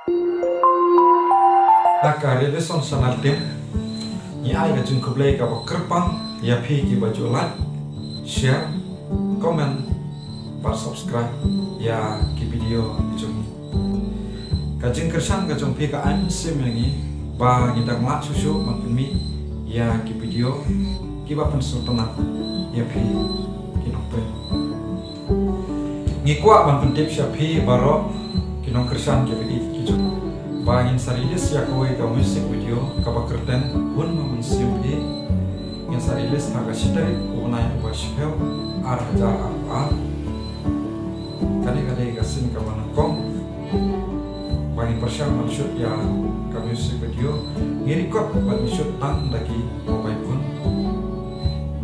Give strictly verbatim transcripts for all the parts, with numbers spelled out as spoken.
Ha ka Radisson Channel team, ngi ai ka jingkhublei kaba kyrpang ïa phi kiba ju like, share, comment bad subscribe ïa ki video ki jong ngi. Ka jingkyrshan ka jong phi ka ai mynsiem ïa ngi ba ngi dang lah shuh shuh ban pynmih ïa ki video kiba pynsngewtynnat ïa phi ki nongpeit. Ngi kwah ban pyntip sha phi baroh ki nongkyrshan kiba ïeit ki jong ngi ba ngin sa release ïa kawei ka music video kaba kyrteng Hun Ma Mynsiem Phi. Ngin sa release ha ka shi tarik u bnai uba shiphew, ar hajar arphew ar. Kane ka dei ka sien kaba nyngkong ba ngin pyrshang ban shoot ïa ka music video. Ngi record bad ngi shoot tang da ki mobile phone.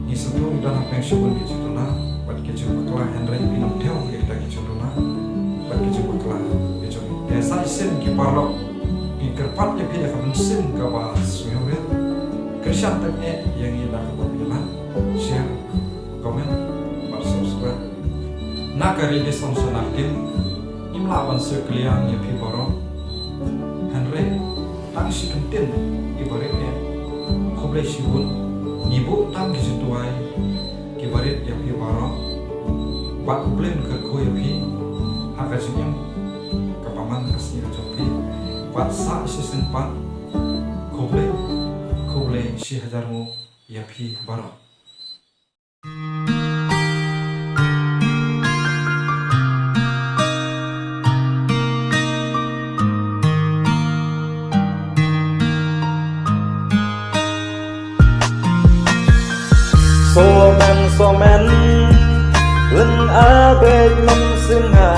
Ngi sngewthuh ngi don hapdeng shibun ki jingduna bad ki jingbakla, hynrei phin ym thew ïa kita ki jingduna bad ki jingbakla ki jong ngi. Te sa shisien ki paralok, ngi kyrpad ïa phi da ka mynsiem kaba sngewrit, kyrshan tang eh ïa ngi da kaba phi like, share, comment bad subscribe. Na ka Radisson Channel team, ngim lah ban sngewkylliang ïa phi baroh, hynrei tang shi kyntien kiba rit eh. Khublei shibun. Ngi buh tang ki jingduwai kiba rit ïa phi baroh bad U Blei un kyrkhu ïa phi ha ka jingim kaba man ka sngi ka jong phi. Bad sa shisien pat, khublei, khublei shi hajar nguh ïa phi baroh. Somen somen, lynga beit mynsiem nga.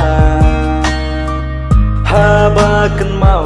Haba kynmaw